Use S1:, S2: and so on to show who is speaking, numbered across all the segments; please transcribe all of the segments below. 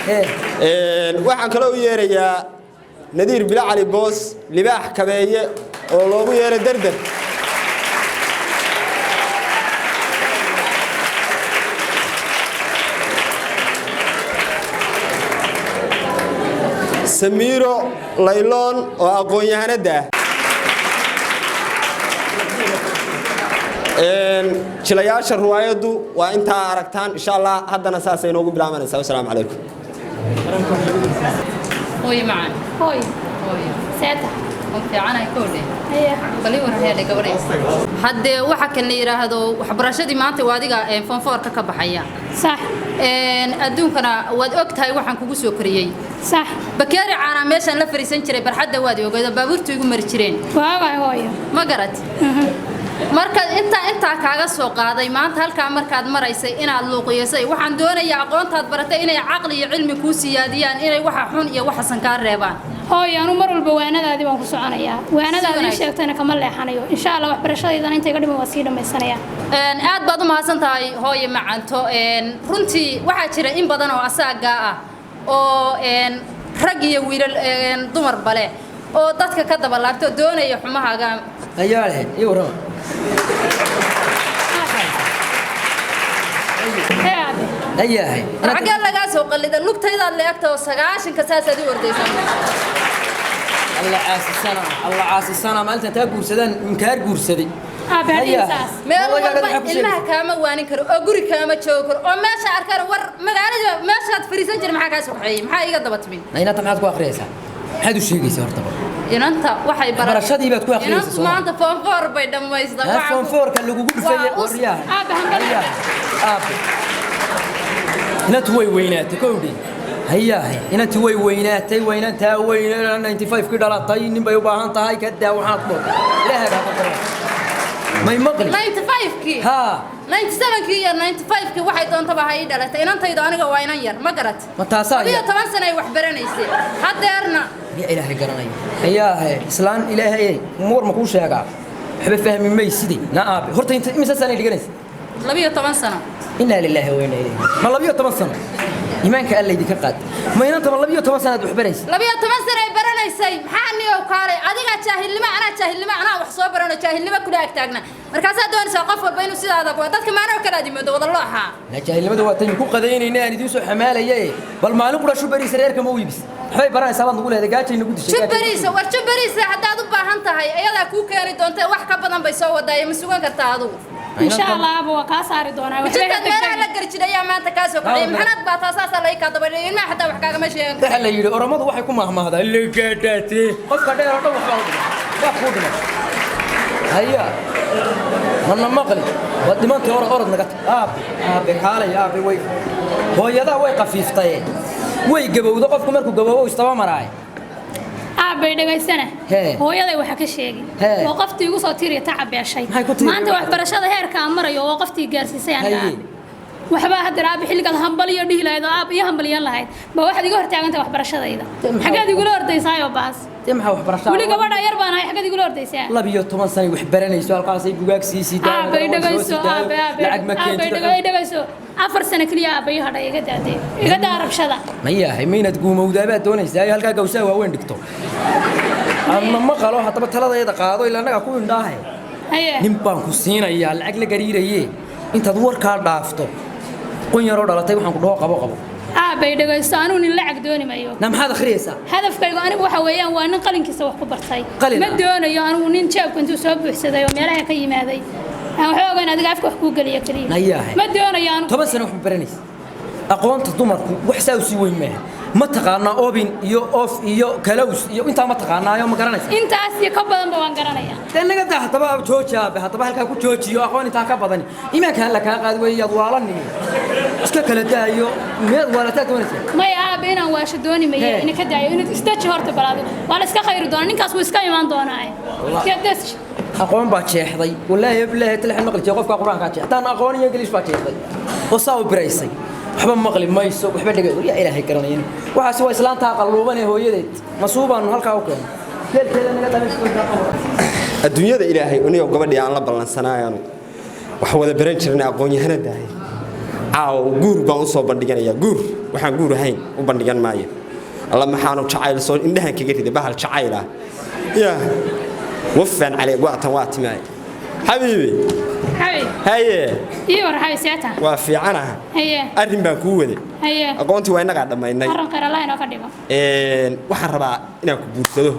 S1: Waxaan kaloo u yeerayaa Nadiir Bila Cali Boos, Libaax Kabeeye, oo loogu yeero Derder. Samiiro Layloon oo aqoon-yahanadda ah. Jilayaasha ruwaayaddu waa intaa aragtaan, insha Allah. Haddana saasay inoogu bilaabanaysaa. Wasalaamu calaykum.
S2: Hooyo macaan.
S3: Hooy.
S2: Hooyo.
S3: Seeta.
S2: On fiicanahay koodhe.
S3: Haya.
S2: Bali war heedhe gabadhay. Haddee waxa kan la yidhaahdo waxbarashadii maanta waa adiga form four-ka ka baxaya.
S3: Sax.
S2: Adduunkana waad og tahay waxaan kugu soo koriyey.
S3: Sax.
S2: Bakeeri caanaa meeshaan la fariisan jiray barxadda, waad ogeed oo baabuurtu igu mari jireen.
S3: Waagaay, hooyo.
S2: Ma garat? Marka intaa kaaga soo qaaday maanta halkaa markaad maraysay inaad luuqiyaysay, waxaan doonayaa aqoontaad baratay inay caqli iyo cilmi kuu siyaadiyaan, inay waxa xun iyo waxa san kaa reebaan.
S3: Hooyo, anu mar walba waanadaadii baan ku soconayaa. Waanadaadii sheegtayna kama leexanayo, insha Allah. Waxbarashadaydana intay ka dhiman waa sii dhammaysanayaa.
S2: Aad baad u mahadsan tahay, hooye macanto. Runtii waxaa jira in badan oo asaagaa ah oo rag iyo wiilal, dumarba leh, oo dadka ka daba laabta oo doonaya xumahaaga.
S4: Ayaa lahayd ii warrama.
S3: Hee aabe.
S4: Ayaahay.
S2: Xaggee lagaa soo qallida? Lugtaydaad leegta oo 90-ka saasaad u ordaysaa.
S4: Alla caasisana, alla caasisana, maalintan taa guursadaan inkaar guursaday.
S3: Aabe, hadhiin saas.
S2: Meel walba ilmaha kaama waanin karo oo guri kaama joogi karo oo meesha arkaan war magaalada meeshaad fariisan jira maxaa kaa soo kaxeeyey? Maxaa iiga daba timin?
S4: Inanta maxaad ku akhriyaysaa? Maxaad u sheegaysaa horta?
S2: Inanta waxay baratay.
S4: Barashadii baad ku akhriyaysaa,
S2: Inantu
S4: soo ma?
S2: maanta form four bay dhammaystaa.
S4: Ha, form four-ka lagugu dhufayay. Waryaha.
S3: Aabe, hambal.
S4: Aabe, inantu way weynaatay kowdhi. Hayaahay, inantu way weynaatay, weynantaa weyne 95 kii dhalatay, nin bay u baahan tahay. Ka daa waxaad dhol, ilaahay baa ka qoran, may maqli?
S2: 95-kii.
S4: Haa.
S2: 97-kii iyo 95-kii waxay doontaba ha ii dhalatay. Inantaydu aniga waa inan yar, ma garat?
S4: Ma taasaa
S2: 12
S4: yar?
S2: sano ay wax baranaysay haddeerna.
S4: Ya ilaahay garanaya. Hayaahe, islaan ilaahay war ma kuu sheegaa? Waxba fahmi mayside. Na aabe, horta inta imisa sanay dhiganaysa?
S2: 12 sano.
S4: Inaa lilaahi wa inaa ilayhi. Ma 12 sano? Iimaanka alla idinka qaad. Ma inanta ma 12 sanaad wax baraysa?
S2: 12 sano ay baranaysay. Maxaa niyow kaalay adigaa jaahilnimo, anaa jaahilnimo, anaa wax soo barano jaahilnimo kula agtaagna. Markaasaa doonaysaa qof walba inuu sidaada kuwa dadka maanoo kale aad imoodo wada looxa.
S4: Na jaahilnimada waa taynu ku qadaynayna aan idiin soo xamaalaye. Bal maalin qura shubariisa reerka ma u iibis? Waxbay baranaysaa baad nagu leedahay, gaajay nagu dishay, gaajay nagu.
S2: Jubbariisa war, jubbariisa haddaad u baahan tahay ayadaa kuu keeni doonta. Wax ka badan bay soo wadaaye, ma sugan kartaa adigu?
S3: Insha Allah aaba, waa kaa saari doonaa. Waxba
S2: Jidkaad meelaha la
S3: degdeg.
S2: geli jiray ayaa maanta kaa soo kacay. Maxanad baa taasaasaa laga kaa dabadhigay, ilmaha xataa wax kaagama sheegan karo.
S4: Waxaa la yidhi oromadu waxay ku mahmahdaa ligadhate qofka dheer oo dhan waxbaa u dhimay, wax kuu dhimay. Haya, mana maqli? Waad dhimantay, orod, orod naga tag. Aabe, aabe, kaalay aabe. Way hooyadaa way qafiiftaye, way gabowdo. Qofku markuu gaboobo istaba maraaye.
S3: Aabbay, dhegaysana.
S4: Hee.
S3: Hooyaday waxa ka sheegi.
S4: Hee.
S3: Waa qoftii igu soo tiriya tacab beeshay.
S4: Maxay ku tiri?
S3: Maanta waxbarashada heerka aan marayo waa qoftii gaarsiisay aniga.
S4: Haye.
S3: Aabe, waxbaa haddeer aabe xilligaad hambaliyo dhihi lahayd oo aab iyo hambalyan lahayd ba waxaad iga hortaagantahay waxbarashadayda. Xaggeed igula ordaysaayo baas?
S4: Dee maxaa waxbarashaa?
S3: Weli gabadha yar baan ahay, xaggeed igula ordaysaa?
S4: 12 sanay wax baranayso, halkaasay bugaag sii sidaa.
S3: Aabbay, dhegayso aabe, aabe.
S4: Lacag ma
S3: aabbay
S4: keentid.
S3: Dhegayso, 4 sano keliya aabbay hadhay. Iga daadee, iga daa rabshada.
S4: Mayahay, maynaad guumowdaa baad doonaysaa? Halkaa gawsaha waaweyn dhigto ama maqalo. Haddaba taladayada qaado, ilaa annagaa ku indhaahay.
S3: Haye.
S4: Nin baan ku siinayaa lacag la gariiraye intaad warkaa dhaafto. Qun yaroo dhalatay waxaan ku dhaho qabo, qabo.
S3: Aabbay, dhegayso, anuu nin lacag dooni mayo.
S4: Na maxaad akhriyaysaa?
S3: Hadafkaygu anigu waxa weeyaan waa nin qalinkiisa wax ku bartay.
S4: Qalin
S3: Ma
S4: ah?
S3: doonayo anigu nin jeebka intuu soo buuxsaday oo meelaha ka yimaaday aan waxba ogeyn, adiga afka wax kuu geliya keliya.
S4: Nayahay.
S3: Ma doonayo anigu.
S4: 10 sano wax ma baranaysa? Aqoonta dumarku wax saa u sii weyn maaha. Ma taqaanaa obin iyo off iyo close iyo intaa? Ma taqaanaayo? Ma garanaysa?
S3: Intaas iyo ka badanba waan garanayaa.
S4: Dee naga daa haddaba, jooji aabe. Haddaba halkaa ku joojiyo. Aqoon intaa ka badan iimaanka alla kaa qaadi weeye. Yaad waalanimi iska kala daayo, miyaad waalataa doonaysaa?
S3: Maya aabe, inaan waasho dooni mayo.
S4: Hee.
S3: Ina ka daayo, inaad isdaji horta balaado. Waa la iska khayri doonaa, ninkaas wuu iska imaan doonaa. Iska daji.
S4: Aqoon baa jeexday, wallaahi bilaahi talaxan maqli jiray qofka quraanka jeextaan. Aqoon iyo ingiliish baa jeexday oo saa u biraysay. Waxba maqli mayso, waxba dhegay. Yaa ilaahay garanayeen, waxaasi waa islaantaa qalluuban ee hooyadeed masuubaanu halkaa u keenay leelkeeda naga dhalin.
S1: Adduunyada ilaahay, uniyow gabadhii aan la ballansanaayaanu wax wada baran jirnay, aqoon-yahanadahay, caawa guur baan u soo bandhiganayaa guur. Waxaan guur ahayn u bandhigan maayo. Alla maxaanu jacayl soo indhahan kaga riday bahal jacayl ah. Yaa wafan calay, waatan waa timaay xabiibi.
S3: Xabi.
S1: Haye.
S3: Ii war xabi, seeta?
S1: Waa fiicanaha.
S3: Haye.
S1: Arrin baan kuu waday.
S3: Haye.
S1: Aqoontii waa innagaa dhammaynay.
S3: Arrin khayr Allah inoo ka dhigo.
S1: Waxaan rabaa inaan ku guursado.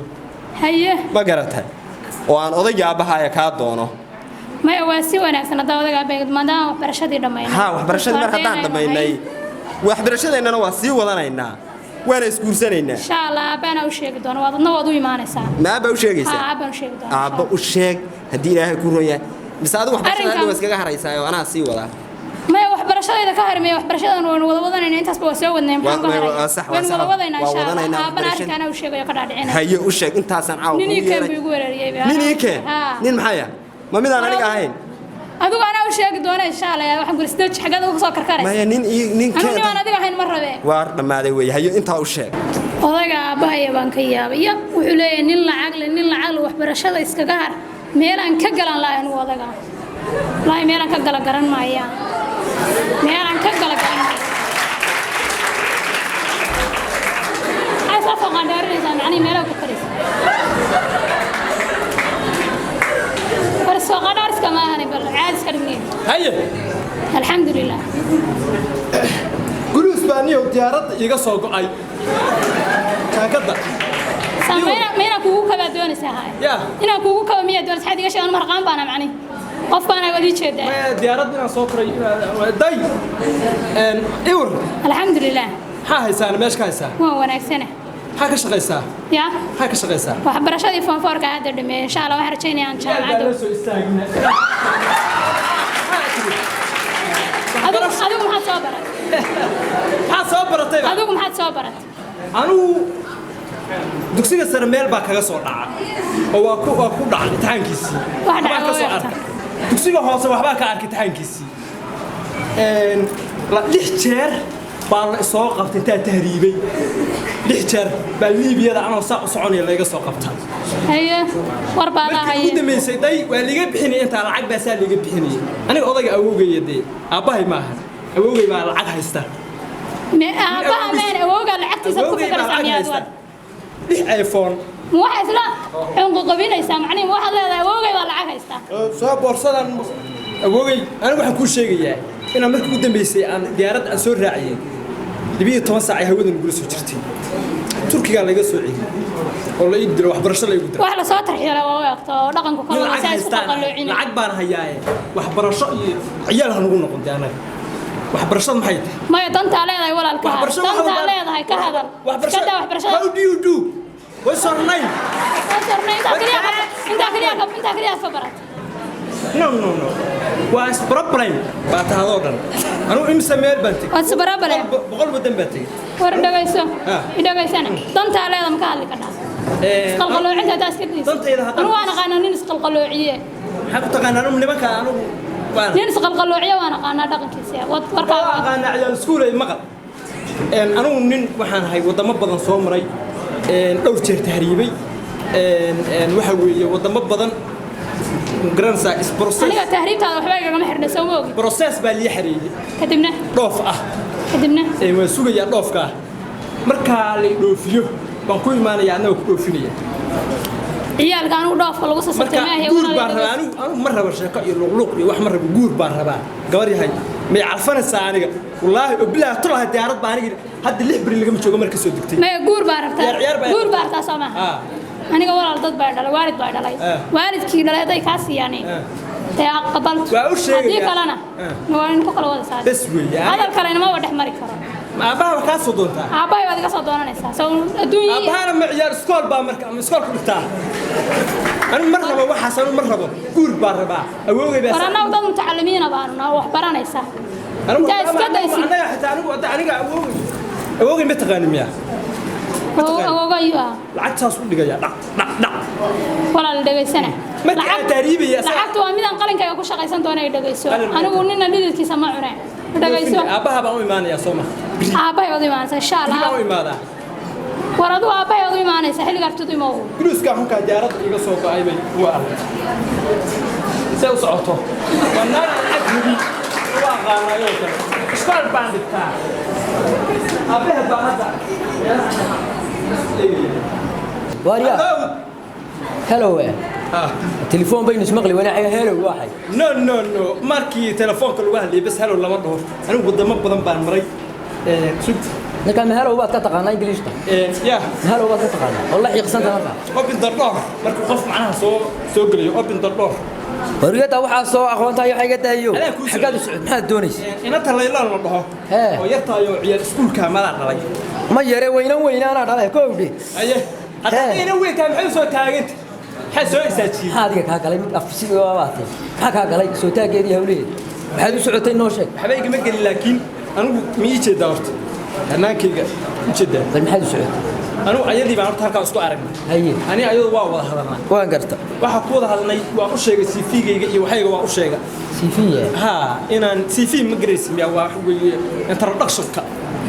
S3: Haye.
S1: Ma garatay? Oo aan odayga aabbahaaya kaa doono.
S3: Maya, waa si wanaagsan haddaa odagaa beegd, maadaama waxbarashadii dhammaynay.
S1: Haa, waxbarashadii mar haddaan dhammaynay, waxbarashadeennana waa sii wadanaynaa, waana isguursanaynaa.
S3: Insha Allah aabbaana u sheegi doono, waad adna waad u imaanaysaa.
S1: Ma aabba u sheegaysaa?
S3: Haa, aabbaan u sheegi doona.
S1: Aabba u sheeg haddii Ilaahay ku ron yahay. Mise adigu waxbarashada hadda
S3: Arrinkan-
S1: waa iskaga haraysaa oo anaa sii wadaa?
S3: Maya, waxbarashadayda ka harmaya. Waxbarashadan waanu wada wadanayna, intaasba waa soo wadnay. Maxaan ka
S1: Waa-
S3: haray?
S1: waa sax, waa
S3: Waynu
S1: sax.
S3: wada wadaynaa
S1: Waa
S3: insha Allah.
S1: wadanaynaa
S3: Aabbana
S1: waxbarashada.
S3: arrinkaana u sheegayo, ka dhaadhicinaya.
S1: Haye, u sheeg. Intaasaan caawa
S3: Nin
S1: kugu
S3: ii keen
S1: yeeray.
S3: buu igu weerariyey.
S1: Nin ii keen?
S3: Haa.
S1: Nin maxaya? Ma midaan aniga ahayn?
S3: Adigu anaa u sheegi doona insha Allah. Waxaan guri sideed xagada uga soo karkaraysa.
S1: Maya, nin ii nin
S3: Anigu
S1: keen.
S3: nimaan adiga ahayn ma rabee.
S1: Waar dhammaaday weeye. Hayo, intaa u sheeg.
S3: Odayga aabbahaya baan ka yaabay. Yab, wuxuu leeyahay nin lacag leh, nin lacag leh, waxbarashada iskaga har. Meelaan ka galan lahay anigu odaga, wallaahi meelaan ka gala garan maaya, meelaan ka gala garan maaya. Maxay soo foqaandheerinaysaa? Macnihi meelaha ku fadhiisa war soo qadhaariska ma ahani, bal caadi iska dhigniin.
S5: Haye.
S3: Alxamdulilah.
S5: Guluus baa niyow diyaaradda iiga soo go'ay jaakadda.
S3: Mayna inaan kugu kabaa doonaysaa haay?
S5: Yaa.
S3: Inaan kugu kabo miyaa doonaysa? Xad iga sheegan, marqaan baana macni qof baana wadi jeedaa.
S5: Maya, diyaaradda inaan soo koray day iwr.
S3: Alxamdulilah.
S5: Maxaa haysaa meesha ka haysaa?
S3: Waan wanaagsana.
S5: Maxaa ka shaqaysaa?
S3: Ya.
S5: Maxaa ka shaqaysaa?
S3: Waxbarashadii foonfoorka hadda dhameeyay. Insha Allah waxaan rajaynayaa aan jaamacadda.
S5: La soo istaagna.
S3: Adigu maxaad soo baratay?
S5: Maxaa soo baratay?
S3: Adigu maxaad soo baratay?
S5: Anigu dugsiga sare meel baa kaga soo dhaca oo waa ku dhacay imtixaankiisii.
S3: Wax dhacay
S5: Waxbaa ka soo
S3: waa
S5: arkay dugsiga hoose, waxbaa ka arkay imtixaankiisii. 6 jeer baa la soo qabtay intaa tahriibay. 6 jeer baa Liibiyada anoo saa u soconaya layga soo qabta.
S3: Haye, war baa la
S5: Markii ugu
S3: haye.
S5: dambeysay day waa liiga bixinayay, intaa lacag baa saa liiga bixinayay. Aniga odayga awowgaya, dee aabbahay maaha, awowgay baa lacag haysta.
S3: Aabbaha meen, awowgaa lacagtiisa ku
S5: Awowgay baa
S3: fikiraysaa
S5: lacag
S3: miyaad
S5: haysta.
S3: Wad
S5: 6 iPhone.
S3: Ma waxaa isla cunqu qabinaysaa? Macnihi ma waxaad leedahay awowgay baa lacag haystaa?
S5: Soo boorsadan awowgay. Anigu waxaan kuu sheegayaa inaan markii ugu dambeysay aan diyaaradda aan soo raaciyey 12 saac ay hawada nagula soo jirtay. Turkigaa laga soo celiyey oo la ii diro, waxbarasho la igu diro.
S3: Wax lasoo tarxiila waa u egto oo dhaqanku
S5: Nin
S3: kala
S5: lacag
S3: saa isku
S5: haystaan
S3: qalqalloocina.
S5: Lacag baan hayaaye, waxbarasho iyo ciyaal ha nagu noqon. Dee anaga waxbarashada maxay tahay?
S3: Maya, dantaa leedahay walaalka.
S5: Waxbarasho waxa
S3: Dantaa
S5: walba-
S3: leedahay ka hadal.
S5: Waxbarasho.
S3: Iska daa waxbarashada.
S5: How do you do? What's your name?
S3: Intaa keliya intaa keliya ka barat.
S5: No, no, no, waa is problem baa tahadoo dhan. Anigu imse meel baan tegey.
S3: Waad isbarabale.
S5: 100 wadan baan tegey.
S3: War dhagayso.
S5: Ah.
S3: Idhagaysana, dantaa leeda ma ka hadli kartaa? Isqalqaloocinta haddaa iska dayso.
S5: Dantayda haddaan-
S3: Anigu waan aqaanaa nin isqalqaloociye.
S5: Maxaa ku taqaanaa? Anigu nimanka anigu waan
S3: Nin isqalqaloociye waan aqaanaa dhaqankiisa. Wad
S5: waa
S3: warkaa.
S5: aqaanaa ciyaal iskuulay maqal. Anigu nin waxaan ahay wadamo badan soo maray, dhowr jeer tahriibay. Waxa weeye wadamo badan garanaysaa is process.
S3: Aniga tahriibtaada waxba igagama xidhna, soo ma ogi?
S5: Process baa lii xareeyey.
S3: Kadibna?
S5: Dhoof ah.
S3: Kadibna?
S5: Waan sugayaa dhoofka ah. Markaa la i dhoofiyo baan ku imaanaya, annaga ku dhoofinaya.
S3: Ciyaalka anigu dhoofka lagu sasabtay
S5: Marka
S3: maahe.
S5: guur baan rabaa anigu. Anigu ma rabo sheeko iyo luqluuq iyo wax ma rabo. Guur baan rabaa. Gabar yahay, may calfanaysaa aniga? Wallaahi oo bilaahi tulaha, diyaarad baa aniga hadda 6 beri lagama joogo marka soo degtay.
S3: Maya, guur baa rabtaa.
S5: Ciyaar- ciyaar baa-
S3: Guur baa rabtaa, soo maaha?
S5: Ah.
S3: Aniga walaal dad baa dhalay, waalid baa dhalay.
S5: Ah.
S3: Waalidkii dhalay hadday kaa siiyaan
S5: Ah.
S3: dee aqbalto.
S5: Waa u sheegayaa.
S3: Haddii kalena
S5: Ah.
S3: waa in ku kala wadaysaa.
S5: Bes weeye.
S3: Hadal kalena maba dhex mari karo.
S5: Ma aabbaha waa kaa soo doontaa?
S3: Aabbahay baad iga soo doonanaysaa soo adduunyii.
S5: Aabbahana ma ciyaar iskool baa marka ama iskool ku dhigtaa? Anigu ma rabo waxaas, anigu ma rabo. Guur baan rabaa. Awowgay baa
S3: War annagu dad mutacalimiina baanu nahay oo wax baranaysa.
S5: Anigu
S3: Intaa iska daysid.
S5: Anaga xitaa anigu hadda aniga awowgay, awowgay ma taqaani miyaa?
S3: Awoogayu ah.
S5: Lacagtaas u dhigaya, dhac dhac dhac.
S3: Walaal dhegaysana.
S5: Markii aan tahriibaya,
S3: Lacagtu waa midaan qalinkayga ku shaqaysan doona ay dhegayso.
S5: Qalin.
S3: Anigu nina dhididkiisa ma cuneen, dhegayso.
S5: Aabbaha baan u imaanayaa, soo ma?
S3: Aabbahay waad u imaanaysaa insha
S5: Baan
S3: Allah.
S5: u imaadaa.
S3: War adigu aabbahay waad u imaanaysaa xilliga artid imow.
S5: Guluuska xunkaa diyaaradda iga soo go'ay bay ugu arkay see u socoto. Waa naag aan ag hubi, waa aqaanaayoo kale. Iskool baan dhigtaa. Aabbaheed baa hadda.
S4: Waaryaa, hello. Telefoon baynu ismaqli walaaciga, hello waxay.
S5: No, no, no, markii telefoonka lagu hadlayay bas hello lama dhaho. Anigu wadamo badan baan maray. Sug.
S4: Ninka ma hello baad ka taqaanaa Ingiliishta?
S5: Ya.
S4: Ma hello baad ka taqaanaa oo la xiiqsanta markaa?
S5: Open the door, markuu qof macnaha soo gelayo, open the door.
S4: Wariyada waxaa soo aqoonta iyo waxay ga daayo.
S5: Adaa kuu
S4: xaggaad u socod, maxaad doonaysa?
S5: Inanta Laylaan la dhaho oo yartaayo ciyaar iskuulka madaa dhalay?
S4: Ma yare, weynan weynaanaa dhalay kowdhe.
S5: Aye, hadda ina weyn tahay, maxay u soo taaganta? Maxaa soo isaajiyey?
S4: Maxaa adiga kaa galay? Mid af sidii baatay, maxaa kaa galay soo taageedii hawlaheed? Maxaad u socotay, noo sheeg.
S5: Waxba igama gelin, laakiin anigu ma ii jeedaa horta hannaankayga u jeedaa.
S4: Bal maxaad u socotay?
S5: Anigu ayadii baan horta halkaa isku aragnay.
S4: Haye.
S5: Ani ayadu waa wada hadalnaa.
S4: Waan garta.
S5: Waxaa ku wada hadalnay, waa u sheegay CV-gayga iyo waxayga waa u sheega.
S4: CV?
S5: Ha, inaan CV ma garaysi miya? Waa wax weeye introduction-ka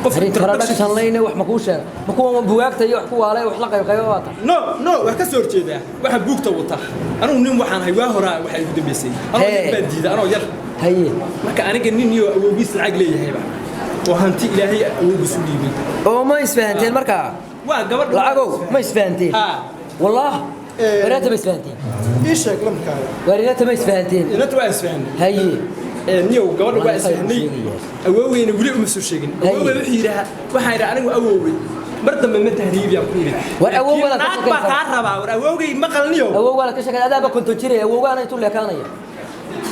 S5: qof.
S4: Introduction layne wax ma kuu sheega? Ma kuwa bugaagta iyo wax ku waalay wax la qayb qaybo baa tahay?
S5: No, no, waa ka soo horjeedaa waxaan buugta wata. Anigu nin waxaan ahay waa horaa waxaa igu dambeysay anoo yar baan diiday, anoo yar.
S4: Haye.
S5: Marka aniga nin iyo awowgiis lacag leeyahayba oo hanti Ilaahay awowgiis u dhiibay.
S4: Oo ma isfahanteen markaa?
S5: Waa gabadha.
S4: Lacagow, ma isfahanteen?
S5: Ha.
S4: Wallaah, warinata ma isfahanteen?
S5: Ii sheeg lamkaaga.
S4: Warinata ma isfahanteen?
S5: Inanta waa isfahanay.
S4: Haye.
S5: Niyow, gabadha waa
S4: Wallahi khayr
S5: isfahanay.
S4: sheegaya.
S5: Awowgeyna weli uma soo sheegin. Awowgey wuxuu yidhaha, waxaan yidhaha anigu awowgey mar dambe ma tahriibiyaan ku yidhi.
S4: War awow walaad ka
S5: Laakiin naag baa
S4: sheekaysaa.
S5: kaa rabaa. War awowgey maqalniyow.
S4: Awowgaana ka sheekay, adaaba 50 jiraya, awowgaana intuu leekaanaya.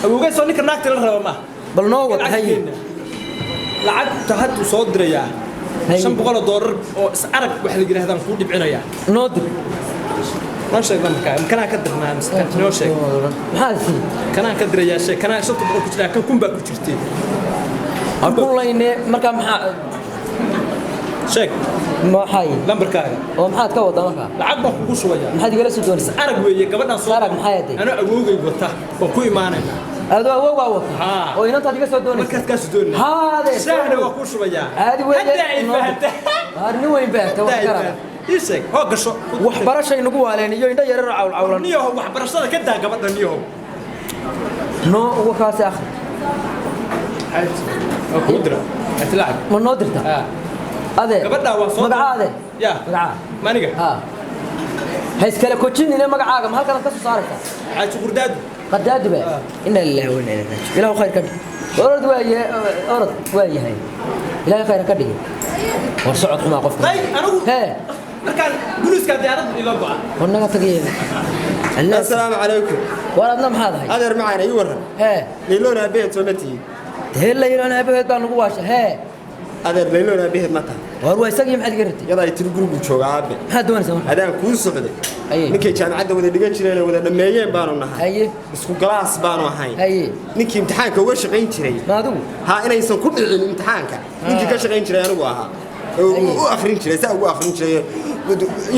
S5: Awowgey soo ninka naagta la raba maaha.
S4: Bal noo wad, haye.
S5: Lacagta hadduu soo dirayaa.
S4: Haye.
S5: $500 oo is arag wax la yidhahdaan kuu dhibcinayaa.
S4: Noo dir.
S5: Noo sheeg lambarkaa, kanaan ka dirnaa mise kan? Noo sheeg.
S4: Maxaad sii?
S5: Kanaan ka dirayaa, sheeg. Kanaan 500 ku jiraa, kan 1000 baa ku jirtay.
S4: Ku layne markaa maxaa?
S5: Sheeg.
S4: Maxay?
S5: Lambarkaaga.
S4: Oo maxaad ka wadaa markaa?
S5: Lacag baan kugu shubayaa.
S4: Maxaad igala soo doonaysaa?
S5: Arag weeye gabadhaan soo.
S4: Arag maxay ahayd?
S5: Anoo awowgay wata oo ku imaanaynaa.
S4: Adoo awowgaa wata?
S5: Haa.
S4: Oo inantaad iga soo doonaysaa?
S5: Markaas kaasu doonayna.
S4: Haade.
S5: Shaahna waa kuu shubayaa.
S4: Caadi weeye.
S5: Hadda ay fahanta.
S4: Waar nin weyn baa ta wax
S5: Hadda ay
S4: karada.
S5: fahanta. Ii sheeg, hoo gasho.
S4: Waxbarashay nagu waaleen iyo indho yarar oo cawlcawlan.
S5: Niyahow, waxbarashada ka daa gabadha, niyahow.
S4: Noo uga kaasi akhri.
S5: Waa kuu dira lacag.
S4: Ma noo dirta?
S5: Haa.
S4: Adeer.
S5: Gabadhaa waa soo
S4: Magacaa adeer?
S5: Ya.
S4: Magacaa.
S5: Maniga.
S4: Haa, ha iskala kojinine, magacaaga ma halkanaad ka soo saaraysaa?
S5: Xaaji Qurdaadu.
S4: Qadaadi ba. Ina lillahi wa inna ilayhi raaji'uun. Ilaahu khayr ka dhig. Orod waaye, orod waa yahay. Ilaahay khayr ka dhigi. War socod xumaa qofka.
S5: Day anigu.
S4: Hee.
S5: Markaan guriska diyaaradda ila go'a.
S4: War naga tagay. Allah.
S1: Assalaamu calaykum.
S4: War adna maxaad ahay?
S1: Adeer macaan, ii warran.
S4: Hee.
S1: Layloon aabaheed soo ma tihi?
S4: Dee Layloon aabaheed baa nagu waasha, hee.
S1: Adeer, Layloon aabaheed ma tahay?
S4: War waa isagii, maxaad iga ratay?
S1: Yada ay tiri gurigu jooga aabe.
S4: Maxaad doonaysaa marka?
S1: Adaan kuu socday.
S4: Haye.
S1: Ninkay jaamacadda wada dhigan jireen oo wada dhammeeyeen baanu nahay.
S4: Haye.
S1: Isku galaas baanu ahay.
S4: Haye.
S1: Ninkii imtixaanka uga shaqayn jiray.
S4: Ma adigu?
S1: Ha, inaysan ku dhicin imtixaanka. Ninkii ka shaqayn jiray anigu ahaa. Oo
S4: Haye.
S1: u akhrin jiray, saa ugu akhrin jiray.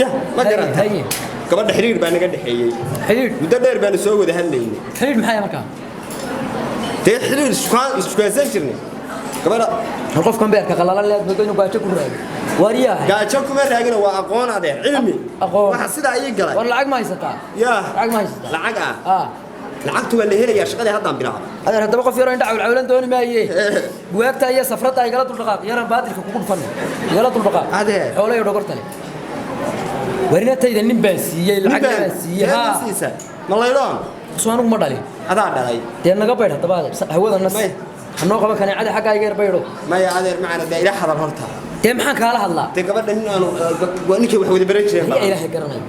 S1: Ya, ma
S4: Haye,
S1: garata.
S4: haye.
S1: Gabadha xiriir baa naga dhexeeyey.
S4: Xidhiidh?
S1: Muddo dheer baanu soo wada hadlaynay.
S4: Xidhiidh maxay markaa?
S1: Dee xiriir iskuhaansan jirnay. Gabadha.
S4: War qofkan beerka qalalan leed moodo inuu gaajo ku raago. War yahay.
S1: Gaajo kuma raagina, waa aqoon adeer, cilmi.
S4: Aqoon.
S1: Waxa sidaa ii galay.
S4: War lacag ma haysataa?
S1: Yaa.
S4: Lacag ma haysataa?
S1: Lacag ah?
S4: Ah.
S1: Lacagtu waa la helayaa, shaqadii haddaan bilaabay.
S4: Adeer, haddaba qof yaroo indha cawlcawlan dooni maaye, bugaagta iyo safradda igala duldhaqaaq, yaran baadilka kugu dhufan igala duldhaqaaq.
S1: Adeer.
S4: Xoolo iyo dhogorta leh. Warinatayda nin baan siiyey, lacag baan siiyey.
S1: Haa,
S4: haa.
S1: siisa ma Layloon?
S4: Soo anigu ma dhalin.
S1: Adaa dhalay.
S4: Dee naga baydh haddaba adeer, hawada nas
S1: May.
S4: hanoo qaban kaneecada xaggaa iga yar baydho.
S1: Maya adeer macana, dee ila hadal horta.
S4: Dee maxaan kaala hadlaa?
S1: Dee gabadha nin aanu waa ninkay wax wada baran jireen.
S4: Aniga Ilaahay garanayo.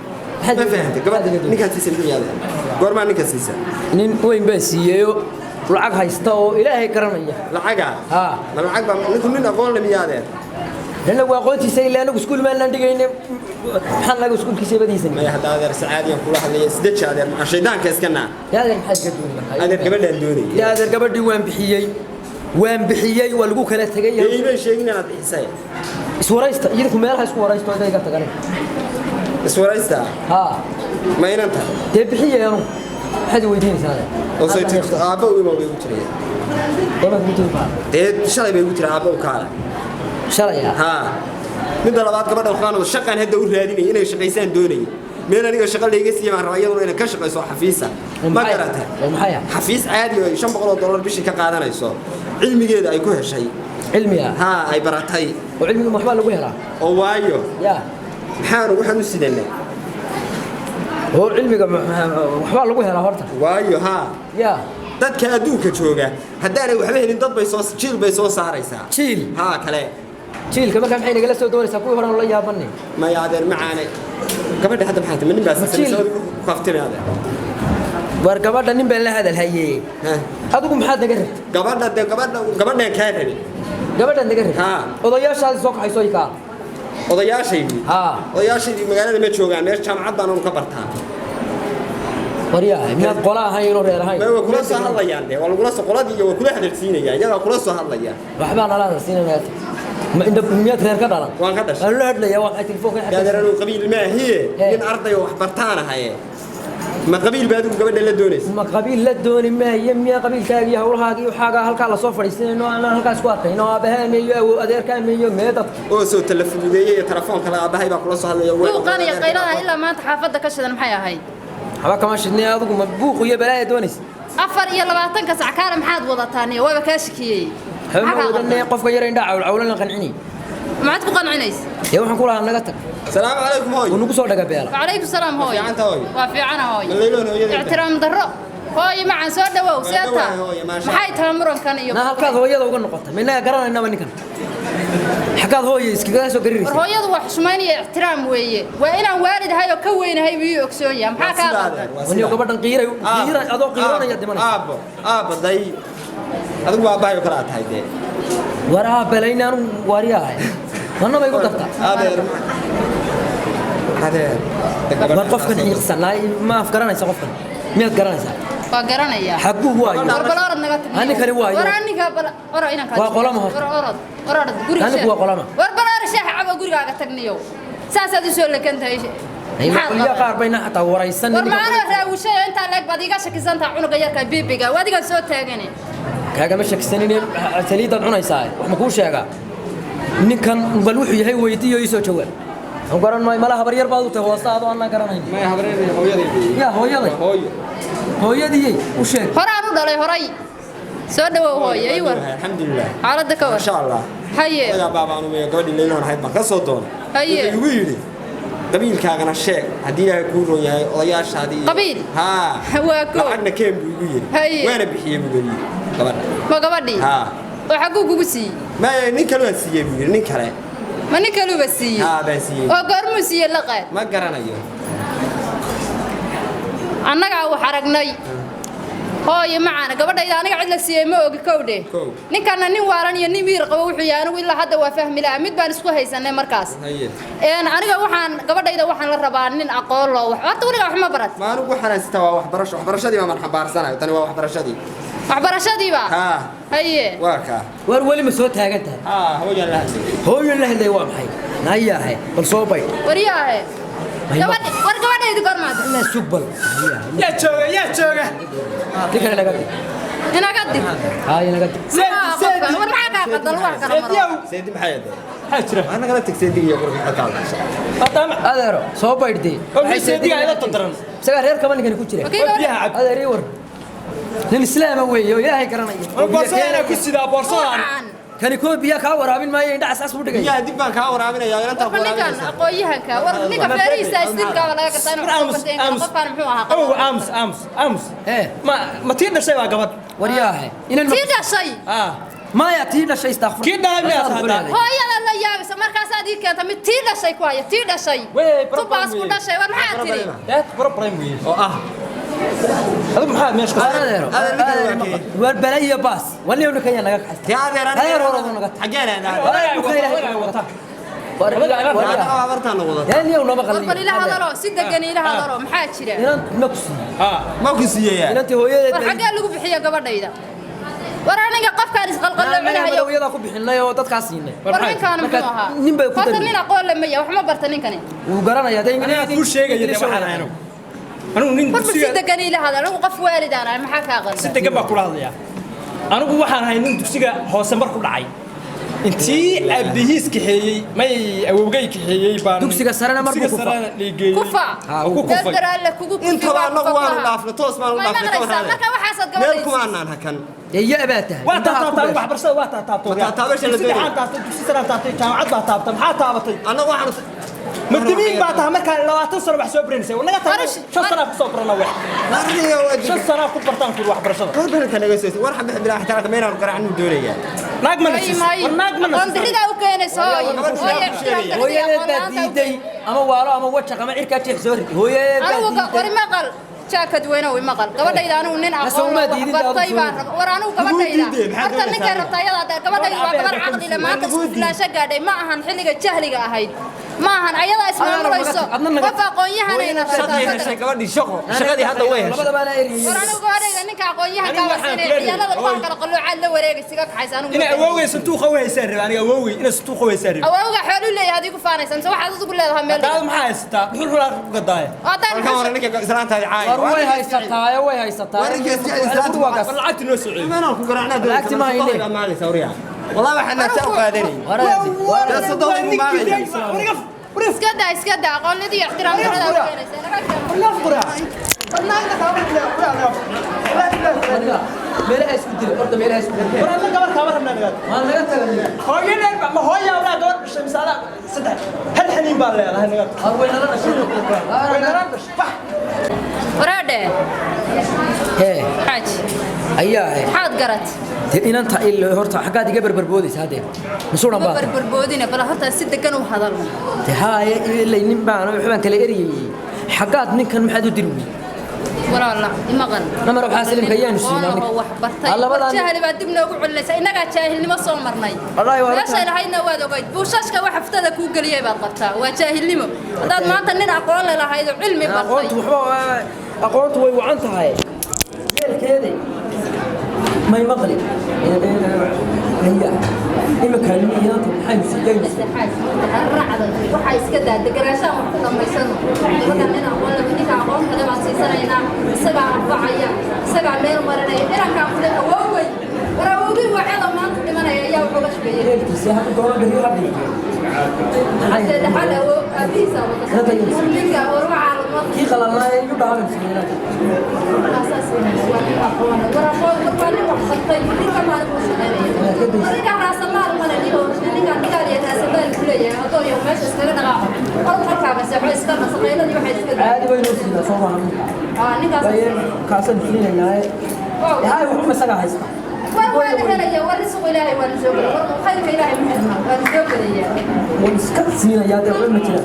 S1: Ma fahantay gabadha ninkaad siisa muxuu yahay adeer? Goormaa ninkaad siisa?
S4: Nin weyn baan siiyeyo, lacag haysta oo Ilaahay garanaya.
S1: Lacaga?
S4: Haa.
S1: Ma lacag baa? Ninku nin aqoon le miyaa adeer?
S4: Nina waa aqoontiisa ilaa anagu iskuul maanan dhigayne, maxaan naga iskuulkiisa badiisa?
S1: Maya, hadda adeer sacaadiyan kula hadlaya, isdeji adeer macaan, shaydaanka iska naa.
S4: Dee adeer, maxaad iga dooni markaa?
S1: Adeer, gabadhaan doonayay.
S4: Dee adeer, gabadhii waan bixiyey, waan bixiyey, waa lagu kala tegay.
S1: Dee iibay sheegin inaad bixisay.
S4: Iswaraysta idinku, meelaha isku waraysto intay iga tagane.
S1: Iswaraysta?
S4: Haa.
S1: Ma inanta?
S4: Dee bixiyey anu, maxaad i weydiinaysaa adeer?
S1: Oo say tirto aabba u imaw bay ugu jiraya.
S4: Goormaad kugu tiri baa?
S1: Dee shalay bay ugu jira aabba u kaala.
S4: Shalay ah?
S1: Haa. Midda labaad, gabadha waxaan shaqaan hadda u raadinay, inay shaqaysaan doonayay. Meel aniga shaqa layga siiya baan rabaa, iyaduna inay ka shaqayso xafiisa.
S4: Oo
S1: ma
S4: maxay?
S1: Garata.
S4: Oo maxay ah?
S1: Xafiis caadi oo ay $500 bishii ka qaadanayso, cilmigeeda ay ku heshay.
S4: Cilmiga?
S1: Haa, ay baratay.
S4: Oo cilmiga ma waxbaa lagu helaa?
S1: Oo waayo.
S4: Yaa.
S1: Maxaanu waxaan u sidanaa?
S4: Oo cilmiga waxbaa lagu helaa horta?
S1: Waayo, haa.
S4: Yaa.
S1: Dadka adduunka jooga haddaanay waxba helin, dad bay soo jiil bay soo saaraysaa.
S4: Jiil?
S1: Haa, kale.
S4: Jiilka markaa maxay nagala soo doonaysaa? Kuwii horena la yaabanay.
S1: Maya adeer macaane, gabadha hadda maxay tahay? Ma nin baa
S4: Jiil.
S1: siisay ku kaftimay adeer?
S4: War gabadha nin baan la hadal hayee.
S1: Ha.
S4: Adigu maxaad naga rabtay?
S1: Gabadha dee, gabadha, gabadhaan kaa rabay.
S4: Gabadhaad naga rabtay?
S1: Haa.
S4: Odayaashaadii soo kaxayso kaa.
S1: Odayaashaydii?
S4: Haa.
S1: Odayaashaydii magaalada ma joogaan, meesha jaamacad baan anu ka bartaa.
S4: Waryahay, miyaad qola ahayn oo reer ahayn?
S1: Ma way kula soo hadlayaan dee, waa lagula soo qoladii iyo waa kula hadalsiinaya, iyagaa kula soo hadlaya.
S4: Waxbaa nala hadalsiinaya. Ma inta miyaad reer ka dhalan?
S1: Waan ka dhashay.
S4: Waan la hadlayaa, waa maxay telefoonka?
S1: Adeer, anuu qabiil maahiye.
S4: Hee.
S1: Nin arday oo wax bartaan ahaye, ma qabiil baa adigu gabadha la doonaysa?
S4: Ma qabiil la dooni maayo. Miyaa qabiilkaaga iyo hawlahaaga iyo waxaaga halkaa lasoo fadhiisanayno, aanan halkaas ku arkayno aabbahaame iyo awow adeerkaame iyo mee dadka?
S1: Oo soo tala fududeeyey iyo telefoonka la aabahay baa kula soo hadlaya.
S2: Buuqan iyo qaylada ilaa maanta xaafadda ka shidan maxay ahayd?
S4: Waxba kama shidnay. Adigu ma buuq iyo balaaya doonaysa?
S2: 24-ka sac kaale maxaad wadataa niyo? Waaba kaa shakiyey.
S4: Waxba ma wadanay. Qofka yar indhaa cawlcawlan la qancinay.
S2: Maxaad ku qancinaysa?
S4: Dee waxaan ku lahaa naga tag.
S1: Salaamu calaykum hooy.
S4: Uu nagu soo dhagabeela.
S2: Wacalaykum salaam hooy.
S1: Fiicanta hooy?
S2: Waa fiicana hooy.
S1: Ma layloon hooyadayda?
S2: Ictiraam darro hooy macaan, soo dhawow.
S1: Waa
S2: seeta
S1: dhawahay hooyo, maasha.
S2: Maxay tahay murankan iyo
S4: Na halkaad hooyada uga noqota minaga garanaynaba ninkan, xaggaad hooya iskaga soo
S2: War
S4: gariraysa?
S2: hooyadu waa xushmayn iyo ixtiraam weeye. Waa inaan waalid ahay oo ka weynahay buu ii ogsoon yahay. Maxaa kaa qaldan?
S4: Waniyo gabadhan qiiray qiiray, adoo qiiranaya dhimanaysa.
S1: Aabbo, aabbo, day, adigu waa aabbahay oo kale aad tahay dee.
S4: War aabalayna anu waariyaahay, manna bay igu dartaa.
S1: Adeer, adeer.
S4: War qofkan xiiqsan ma af garanaysa? Qofkan miyaad garanaysaa?
S2: Waa garanayaa.
S4: Xagguu waayo?
S2: War bal orod naga tag.
S4: Aninkani waayo.
S2: War aninka bal oro inaan kaa
S4: Waa qolama horta.
S2: War orod, orod guriga.
S4: Anigu waa qolama.
S2: War bal oro shaaha cabo, gurigaaga tagniyow. Saasaad u soo lekan tahay. Maxaad
S4: qolya
S2: qabtaa?
S4: Qaar bayna xataa waraysan.
S2: War maana raawushay intaa leeg baad iiga shakisantaha cunuga yarka bibiga, waa adigan soo taagane.
S4: Kaagama shakisanin, saliidaad cunaysaa. Wax ma kuu sheegaa? Ninkan bal wuxuu yahay weydiiyo, ii soo jawaab. Aan garan maayo, malaha habaryar baad u tahay hoosta adoo aanan garanayn.
S5: Maya, habreeday, hooyadayda.
S4: Yaa hooyaday?
S5: Hooyo.
S4: Hooyadiyey u sheeg.
S2: Horaan u dhalay horay. Soo dhawow hooyo, ii war.
S1: Alxamdulilah.
S2: Xaaladda ka war.
S1: Masha allah.
S2: Haye.
S1: Odagaa baabaanu maya gabadhii layloon ahayd baan ka soo doonay.
S2: Haye.
S1: Wuxuu igu yidhi qabiilkaagana sheeg, haddii Ilaahay kuu roon yahay odayaashaadii
S2: Qabiil?
S1: Haa.
S2: Waa koo.
S1: Lacagna keen buu igu yidhi.
S2: Haye.
S1: Waana bixiyey buu yidhi gabadha.
S2: Ma gabadhii?
S1: Haa.
S2: Oo xagguu kugu siiyey?
S1: Maya, nin kale waan siiyey buu yidhi, nin kale.
S2: Ma nin kaluba siiyey?
S1: Haa, baan siiyey.
S2: Oo goormuu siiyey laqaad?
S1: Ma garanayo.
S2: Annagaa wax aragnay hooyo macaana, gabadhayda aniga cid la siiyey ma ogi, kowdhe.
S1: Kow.
S2: Ninkanna nin waalan iyo nin miir qabo wuxuu yahay anigu ilaa hadda waa fahmi lahaa. Mid baan isku haysanay markaas.
S1: Haye.
S2: Een aniga waxaan gabadhayda waxaan la rabaa nin aqoon loo wax. Horta weligaa wax ma barat?
S1: Ma anigu waxaan haystaa waa waxbarasho, waxbarashadii baan xambaarsanayo, tani waa waxbarashadii.
S2: Waxbarashadiiba?
S1: Haa.
S2: Haye.
S1: Waa kaa.
S4: War weli ma soo taagan tahay?
S1: Haa, hooyaan la hadlay.
S4: Hooyo la hadlay waa maxay? Nayaahe, bal soo bay.
S2: Waryaahe.
S4: May
S2: gabadh, war gabadhaydi goormaad?
S4: Ilaa sug bal.
S5: Yaa jooga, yaa jooga?
S4: Ninkana naga dig.
S2: Inaga dig.
S4: Haye, naga dig.
S2: Maxaa qofka? War maxaa kaa qaldan? Wax kala maro.
S5: Seediyow.
S1: Seedi maxay ahayd?
S5: Maxaa jira?
S1: Waa nagala tag seediga iyo qurxin xataa hadasha.
S5: Maadaama
S4: Adeero soo baydhtay.
S5: Oo mid seediga ila tandaran.
S4: Isagaa reer kaba ninkani ku jira.
S2: Okey.
S5: Oo biyaha cab.
S4: Adeer ii war, nin islaama weeye oo Ilaahay garanaya.
S5: War boorsadaan ku sidaa, boorsadaan.
S2: Waxaan.
S4: Kani koo biyaa kaa waraabin maayo, indha cascas buu dhigaya.
S1: Biyaha dib baan kaa waraabinayaa, inantaa ku
S2: War ninkan
S1: waraabinaysa.
S2: aqoon-yahanka, war ninka feerihiisa istilkaaba laga gartaa inuu
S5: War
S2: wax
S5: aamus,
S2: bartay in kale.
S5: aamus.
S2: Qofkaan muxuu ahaa?
S5: Ow, aamus, aamus, aamus.
S4: Ee.
S5: Ma tii dhashay baa gabadh?
S4: Waryaahe, inan
S2: Tii dhashay.
S5: Ah.
S4: Maya, tii dhashay, istaghfir.
S5: Kii dhalay miyaad haddaa?
S2: Hooyada la yaabaysa markaasaad ii keenta mid tii dhashay ku haya, tii dhashay.
S5: Wey, problem
S2: tubaas ku
S5: weeye.
S2: dhashay. War maxaa tiri?
S5: That problem weeye. Oo ah. Adigu maxaa meesha ku
S4: Adeero.
S1: Adeer, ninkan waa kee?
S4: War balaya baas wali ninkan yaa naga kaxaysta.
S1: Dee adeer, aniga-
S4: Adeer hore naga tag.
S1: Xaggeen aan aaday?
S4: Adeer, dhulka Ilaahay
S5: wata.
S4: War
S1: Anaga waa bartaan wada.
S4: yaaniyow nama
S2: War bal ila
S4: qalin.
S2: hadalo, si degan ila hadalo. Maxaa jira?
S4: Inan ma ku siiyey?
S5: Ah.
S1: Ma ku siiyayaa?
S4: Inantii hooyadeed.
S2: War xaggee lagu bixiya gabadhayda? War aniga qofkaan isqalqalloominahayo.
S4: Madawyadaa ku bixinay oo dadkaa siinay.
S2: War ninkaan
S4: Marka
S2: muxuu ahaa?
S4: nin bay ku
S2: Horta
S4: dareen.
S2: nin aqoon le maya, wax ma barta ninkani.
S4: Wuu garanayaa dee.
S5: Aniga kuu sheegaya dee waxaan ahay anigu. Anigu nin
S2: War bal si
S5: dugsiga
S2: degan ila hadal. Anigu qof waalid aan ahay, maxaa kaa
S5: si
S2: qaldan?
S5: degan baa kula hadlayaa. Anigu waxaan ahay nin dugsiga hoose mar ku dhacay. Intii aabihiis kaxeeyey, may awowgay kaxeeyey baan
S4: Dugsiga sarena mar buu
S5: dugsiga
S4: kufa.
S5: sarena liigeeyey.
S2: Kufa.
S4: Ha, wuu
S5: kufay.
S2: Dadar alle kugu kufi.
S1: Intaba
S2: Waa
S1: annagu
S2: kufa
S1: waanu
S2: kulaha.
S1: dhaafnay, toos baanu
S2: Ma
S1: dhaafnay, ka
S2: maqlaysaa?
S1: warhaade.
S2: Marka waxaasaad
S1: Meel
S2: gabadha
S1: kumaanaan hakan.
S4: Dee ya baa tahay.
S5: Waa
S4: Indhaha ku
S5: taabtaabtay
S4: beeshay.
S5: waxbarashada, waa taabtaabtay.
S1: Ma taabtaabasha la
S5: Dugsi
S1: doonaya?
S5: dhexaan taabtay, dugsi saraan taabtay, jaamacad baa taabtay. Maxaa taabatay?
S1: Annagu waxaanu
S5: Ma dimiin baa tahay markaa 20 sano wax soo baranaysa naga tahay?
S2: Qarash-
S5: 5 sanaa ku soo barana wax.
S1: Warniga waa
S5: 5 sanaa ku bartaan ku waxbarashada.
S1: Warbarka naga soo war xabix bilaa ixtiraamka meelaan garaacnu doonayaa.
S5: Naag ma
S2: May
S5: nasiis
S2: may.
S5: war, naag ma
S2: Aqoon
S5: nasiis.
S2: darridaa u keenaysa hooyo.
S1: Gabadh
S2: Hooyo,
S1: sidaa ku
S2: ixtiraam
S1: sheegaya.
S2: darrida iyo
S4: Hooyadeed
S2: aqoon
S4: baa
S2: la'aanta u
S4: diiday, ama waalo ama wajaq ama cirkaa jeex soo rid. Hooyadeed baa
S2: Anigu
S4: diiday.
S2: war maqal, jaakad weynow maqal, gabadhayda anigu nin aqoon
S4: Asoo
S2: leh
S4: ma
S2: wax
S4: diidin,
S2: bartay
S4: adigu
S2: baan
S4: soo
S2: raba. War anigu gabadhayda
S1: diideen, maxaad
S2: horta ninkay
S1: doonaysaa?
S2: rabtaa ayadaa dee, gabadhayda waa gabar caqli leh, maanta isku filaansho gaadhay. Ma ahan xilliga jahliga ahayd, ma ahan ayadaa ismaamulayso.
S4: Adna naga-
S2: Qof aqoon-yahanayna
S1: Shaqay
S2: rabtaa.
S1: heshay gabadhii, shaqo, shaqadii hadda way heshay.
S4: Labada baana eriyay.
S2: War anigu gabadhayda ninka aqoon-yahanka
S5: Anigu
S2: waa
S5: waxaan
S2: siinay
S5: ku leeyahay,
S2: ciyaanada lugaha
S5: hooy.
S2: kala qaloocaad la wareegay siga kaxaysa anigu.
S5: Inay awowgay santuuqa u haysaan rabe aniga, awowgay inay santuuqa u haysaan rabe.
S2: Awowga xoolu leeyahay adigu faanaysa mise waxaad adigu leedahay meel?
S5: Daad maxaa haysataa? Dhuxul xulaa ku gadaaya.
S2: Haddaan
S1: Halkan hore ninka islaantaadi caay.
S4: War way haysataa, way haysataa.
S1: War ninkaas jecel islaanta.
S4: War waa gas.
S5: War lacagti noo soo celiyo.
S1: Meelaan ku garaacnaa doonaysaa.
S4: Lacagti ma hayne.
S1: Maalaysa wariyaa. Wallahi waxaan naagta u qaadanay.
S4: War
S1: Dee soddon ugu maamaya.
S2: Iska daa, iska daa, aqoonida iyo ixtiraam darrada u keenaysa naga keen.
S4: Meelaha isku dil, horta meelaha isku dil.
S5: War anna gabar kaama rabnaa nagaad.
S4: Maa naga tagan.
S5: Hooyadeen ma hooya awlaa gabar dhashay mise adaa saddex hal xaniin baa leedahay nagaad.
S4: War way nala dhashay.
S5: Way nala dhashay bax.
S2: Waraadhe.
S4: Hee.
S2: Xaaji.
S4: Ayaa eh.
S2: Maxaad garat?
S4: Dee inanta ilo horta xaggaad iga barbarboodaysa haddee. Masuulan
S2: Ma
S4: baa tahay.
S2: barbarboodina, bal horta si degan u hadalno.
S4: Dee haaye ilay nin baan waxbaan kala eriyay. Xaggaad ninkan maxaad u diri weyday?
S2: Walaala imaqal.
S4: Namar waxaa salimka ayaanu siinaa ninka.
S2: Wax bartay.
S4: Ha, labadan-
S2: War jahli baad dib noogu celinaysaa, innagaa jaahilnimo soo marnay.
S4: Wallaahi waa
S2: Meeshay lahaydna waad ogayd, buushashka wax haftada kuu geliyay baad qabtaa, waa jaahilnimo. Haddaad maanta nin aqoon le lahayd oo cilmi bartay.
S4: Aqoontu waxba aqoontu way wacan tahay. Yeelkeeda may maqli. Haya. Imika inanta maxay siiyay?
S2: Raacda waxaa iska daa, deganaashaan wax ku dhammaysano. Gabadha nin aqoon leh, ninka aqoon kale baan siisanaynaa, isagaa anfacaya, isagaa meel marinaya. Inankaan kule awoowey, war awowgey waacada maanta dhimanaya ayaa wax uga shubeeyay.
S4: Yeelkiisa hadda doono beri ha dhigay.
S2: Hadee dhaxal awow aabihiisa wada ninka orwaca lama.
S4: Kii qalalnaa igu dhaawan siiyay.
S2: Asaas waa nin aqoon leh. War aqoon, war waa nin wax bartay, ninka maalin buu shaqaynaya. War ninka raasamaal male, ninka dhigaal iyo raasamaal ku leeyahay haddoo iyo meesha iskaga dhaqaaqo, orod halkaa maseexo, iska nasaqaynadii waxay iska daa.
S4: Caadi way noo siidaa soo maaha.
S2: Aa, ninkaas.
S4: Bayeen kaasan fiilinaa. Haay wuxuu isaga haysta.
S2: War waa la helaya, war risiqu ilaahay waa la soo gelaya, war khayrka ilaahay ma xirna, waa la soo gelaya.
S4: Waan iska siinayaa dee waxba ma jiraan.